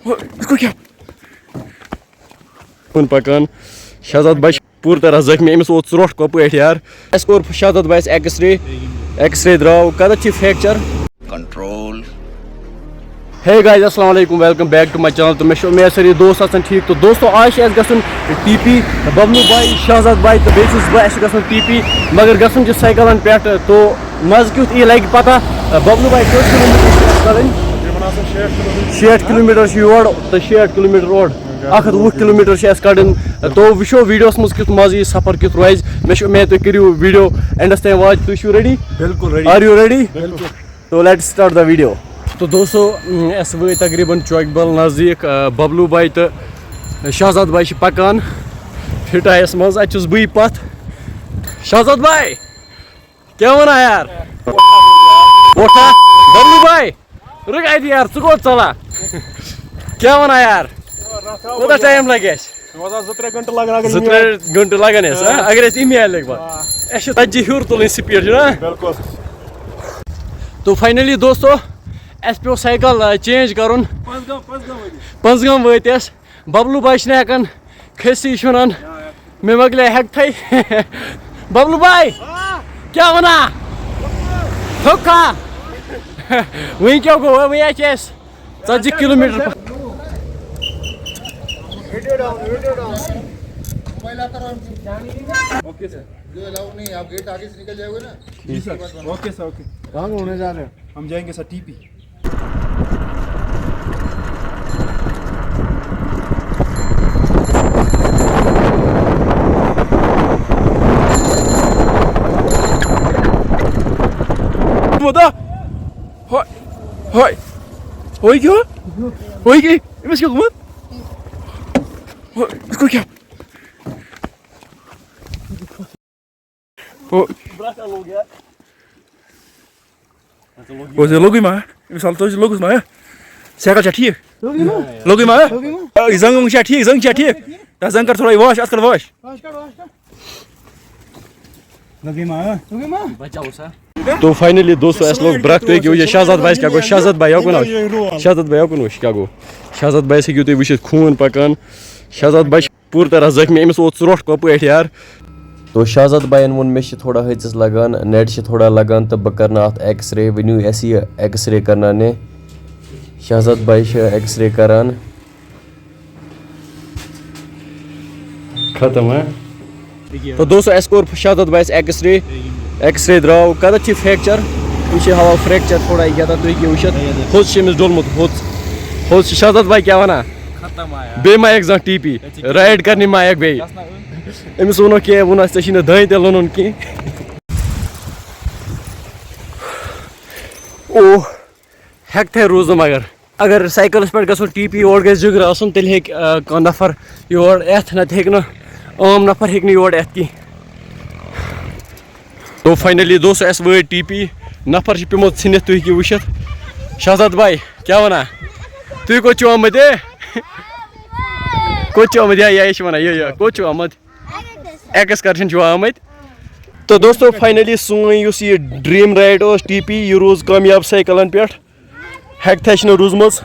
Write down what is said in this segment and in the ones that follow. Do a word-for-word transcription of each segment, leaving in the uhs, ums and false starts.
ہو، اس کو کیا؟ کُن پکان۔ شہزاد بھائی چھُ پوٗرٕ طرح زخمی، أمِس ووت ژرٛوٹھ کۄپٲٹھۍ یار۔ اَسہِ کوٚر شہزاد بھایَس ایکس رے، ایکس رے درٛاو، کَتٮ۪تھ چھِ فریکچر؟ کنٹرول۔ Hey guys، السلام علیکم، welcome back to my channel۔ تہٕ مےٚ چھِ اُمید سٲری دوست آسَن ٹھیٖک۔ تہٕ دوستو، آز چھِ اَسہِ گژھُن ٹی پی، ببلو بھائی، شہزاد بھائی تہٕ بیٚیہِ چھُس بہٕ، اَسہِ چھِ گژھُن ٹی پی، مگر گژھُن چھُ سایکلَن پٮ۪ٹھ۔ تو مَزٕ کیُتھ یی لَگہِ پَتہ۔ ببلو بھائی، کٔژ کِلوٗمیٖٹر چھِ اَسہِ کَڑٕنۍ؟ تقریباً آسان شیٹھ کِلوٗمیٖٹر۔ شیٹھ کِلوٗمیٖٹر چھُ یورٕ تہٕ شیٹھ کِلوٗمیٖٹر اورٕ۔ اَکھ ہَتھ وُہ کِلوٗمیٖٹر چھِ اَسہِ کَڑٕنۍ۔ تو وٕچھو ویٖڈیوَس منٛز کیُتھ مَزٕ یی، سفر کیُتھ روزِ۔ مےٚ چھِ اُمید تُہۍ کٔرِو ویٖڈیو اینڈَس تام واچ۔ تُہۍ چھِو ریڈی؟ بِلکُل ریڈی۔ Are you ready؟ بِلکُل۔ تو let's start the video۔ تو دوستو، م، اَسہِ وٲتۍ تقریباً چوکہِ بل نزدیٖک، آ، ببلو بھائی تہٕ شہزاد بھائی چھِ پکان فِٹ آیَس منٛز۔ اَتہِ چھُس بٕے پتھ۔ شہزاد بھائی، کیٛاہ وَنان یار؟ اوٹھا، ببلو بھائی، رُک اَتہِ یار، ژٕ کوٚت ژَلان؟ کیٛاہ وَنان یار؟ کوٗتاہ ٹایم لگہِ اَسہِ؟ روزان زٕ ترٛےٚ گھنٹہٕ لگان، اگر زٕ یِم ترٛےٚ گھنٹہٕ لگان اَسہِ، ہاں؟ اگر أسۍ یِم یہِ لگ بگ۔ آ۔ اَسہِ چھِ ژتجی ہیوٚر تُلٕنۍ سپیٖڈ، چھُنہ؟ بِلکُل۔ تو فاینلی دوستو، اَسہِ پیوٚو سایکل، آ، چینج کَرُن۔ پنٛژگام، پنٛژگام وٲتۍ أسۍ۔ پنٛژگام وٲتۍ أسۍ۔ ببلو بھائی چھِنہٕ ہٮ۪کان کھٔسِتھ، یہِ چھُ وَنان، مےٚ مۄکلے ہٮ۪کتھٕے۔ ببلو بھائی، کیٛاہ وَنان؟ تھوٚکھا؟ وٕنۍ کیٛاہ گوٚو؟ وۄنۍ آسہِ اَسہِ ژتجی کلوٗمیٖٹر۔ Okay sir. جو الاؤڈ نہیں ہے، آپ گیٹ آگے سے نکل جائے گا نا۔ جی سر، اوکے سر، اوکے۔ کہاں گھومنے جا رہے ہیں؟ ہم جائیں گے سر ٹی پی۔ مُدا۔ ہاے، ہاے۔ ہاے کیٛاہ؟ ہاے کیٛاہ؟ أمِس کیٛاہ گوٚمُت؟ ہاے، أمِس گوٚو کیٛاہ؟ ہو۔ او، ژےٚ لوٚگُے ما؟ أمِس حالت حظ چھِ لوٚگُس ما؟ سایکل چھا ٹھیٖک؟ لوٚگُے ما؟ لوٚگُے ما؟ لوٚگُے ما؟ آ، یہِ زنٛگ ونٛگ چھا ٹھیٖک؟ زنٛگ چھا ٹھیٖک؟ تَتھ زنٛگ کر تھوڑا یہِ واش، اَتھ کر واش۔ واش کر، واش کر۔ لوٚگُے ما؟ لوٚگُے ما؟ تو فاینلی دوستو، اَسہِ لوٚگ برٛکھ، تُہۍ ہیٚکِو وٕچھِتھ شہزاد بھایَس کیٛاہ گوٚو، شہزاد بھاے یوکُن آو۔ شہزاد بھاے یوکُن وٕچھ کیٛاہ گوٚو۔ شہزاد بھایَس ہیٚکِو تُہۍ وٕچھِتھ خوٗن پَکان۔ شہزاد بھاے چھِ پوٗرٕ طرح زخمی، أمِس ووت ژرٛوٹھ کۄپٲٹھۍ یار۔ تو شہزاد بھاین ووٚن، مےٚ چھِ تھوڑا ہیٚژِس لگان، نیٹ چھِ تھوڑا لگان تہٕ بہٕ کرنہٕ اتھ ایکس رے، ؤنِو اَسہِ یہِ ایکس رے کرناونہِ۔ شہزاد بھائی چھِ ایکس رے کران۔ ختم، ہاں؟ تو دوستو، اَسہِ کوٚر شہزاد بھایَس ایکس رے، ایکس رے درٛاو، کَتٮ۪تھ چھِ فریکچر؟ یہِ چھِ ہاوان فریکچر تھوڑا ییٚتٮ۪تھ، تُہۍ ہیٚکِو وٕچھِتھ۔ تھوٚد چھِ أمِس ڈوٚلمُت، تھوٚد، تھوٚد چھِ۔ شہزاد بھائی کیٛاہ وَنان؟ ختم آیا۔ بیٚیہِ ما ہیٚکہِ زانٛہہ ٹی پی؟ ژےٚ چھِ رایڈ کَرنہِ ما ہیٚکہِ بیٚیہِ؟ گژھِ نا أنٛدۍ۔ أمِس ووٚنُکھ کینٛہہ، ووٚن اَسہِ، ژےٚ چھی نہٕ دانہِ تہِ لونُن کینٛہہ۔ اوہ، ہٮ۪کتھٕے روٗز نہٕ مگر۔ اگر سایکلَس پٮ۪ٹھ گژھو ٹی پی، یورٕ گژھِ جِگر آسُن، تیٚلہِ ہیٚکہِ، آ، کانٛہہ نفر یور یِتھ، نَتہٕ ہیٚکہِ نہٕ عام نفر ہیٚکہِ نہٕ یور یِتھ کینٛہہ۔ تو فاینلی دوستو، اَسہِ وٲتۍ ٹی پی، نفر چھِ پیوٚمُت ژھٕنِتھ، تُہۍ ہیٚکِو وٕچھِتھ۔ شہزاد بھائی، کیٛاہ وَنان؟ تُہۍ کوٚت چھِو آمٕتۍ، اے؟ کوٚت چھِو آمٕتۍ؟ یا، یا، یہِ چھِ وَنان، یہِ، یہِ، کوٚت چھِو آمٕتۍ؟ ایکسکرشن چھِو آمٕتۍ۔ تو دوستو، فاینلی سون یُس یہِ ڈرٛیٖم رایڈ اوس ٹی پی، یہِ روٗز کامیاب سایکلن پٮ۪ٹھ۔ ہٮ۪کتھا چھِنہٕ روٗزمٕژ۔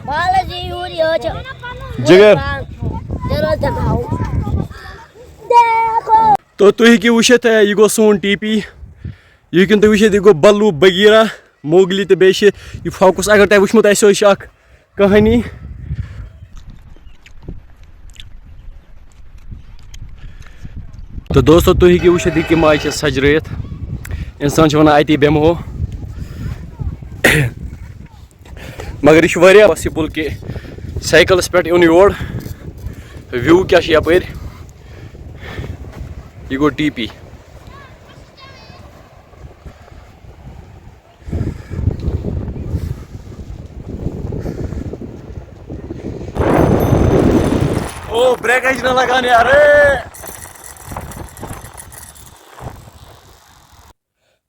جِگر۔ تو تُہۍ ہیٚکِو وٕچھِتھ، اے، یہِ گوٚو سون ٹی پی۔ یہِ ہیٚکِو تُہۍ وٕچھِتھ، یہِ گوٚو بلو بغیرہ، موگلی تہٕ بیٚیہِ چھِ یہِ فوکس۔ اگر تۄہہِ وٕچھمُت آسیو، یہِ چھِ اکھ کہانی۔ تو دوستو، تُہۍ ہیٚکِو وٕچھِتھ، یہِ کَمہِ آیہِ چھِ سَجرٲیِتھ۔ اِنسان چھُ وَنان، اَتی بیٚہمہو۔ مگر یہِ چھُ واریاہ پاسِبٕل کہِ سایکلَس پٮ۪ٹھ یُن یور۔ وِو کیٛاہ چھُ یَپٲرۍ؟ یہِ گوٚو ٹی پی۔ او، بریک چھِ نہٕ لگان یارٕ۔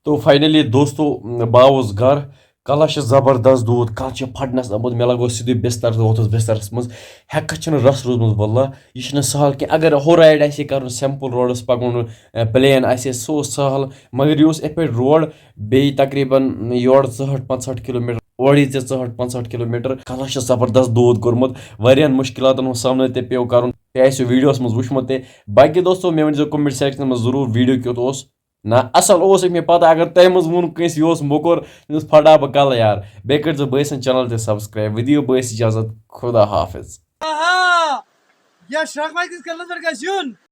تو فاینلی دوستو، بہٕ آوُس گرٕ۔ کلس چھِ زبردست دود، کلہٕ چھِ پھٹنس آمُت۔ مےٚ لگوو سیوٚدُے بستر تہٕ ووٚتھُس بسترس منٛز۔ ہٮ۪کتھ چھنہٕ رژھ روٗزمٕژ واللہ۔ یہِ چھُنہٕ سہل کینٛہہ۔ اگر ہُہ رایڈ آسہِ ہے کرُن، سمپل روڈس پکُن، پلین آسہِ ہے، سُہ اوس سہل۔ مگر یہِ اوس یِتھ پٲٹھۍ روڈ، بیٚیہِ تقریباً یورٕ ژُہٲٹھ پنٛژاہ کِلوٗ میٖٹر۔ اورٕ یی ژےٚ ژُہٲٹھ پانٛژہٲٹھ کِلوٗ میٖٹر۔ کَلَس چھُ زبردست دود کوٚرمُت، واریاہَن مُشکِلاتَن ہُنٛد سامنہٕ تہِ پیوٚو کَرُن۔ تۄہہِ آسیو ویٖڈیوَس منٛز وٕچھمُت تہِ۔ باقٕے دوستو، مےٚ ؤنۍزیو comment section منٛز ضروٗر video کیُتھ اوس۔ نہ، اَصٕل اوس مےٚ پَتہ، اگر تۄہہِ منٛز ووٚن کٲنٛسہِ یہِ اوس موٚکُر، تٔمِس پھٹاو بہٕ کَلہٕ یار۔ بیٚیہِ کٔرۍزیو بٲے سٕنٛز channel تہِ subscribe۔ وۄنۍ دِیِو بٲیِس اِجازت، خدا حافظ۔ آہا! یا شرٛکھ وَتہِ کِس کَلَس پٮ۪ٹھ گژھِ یُن۔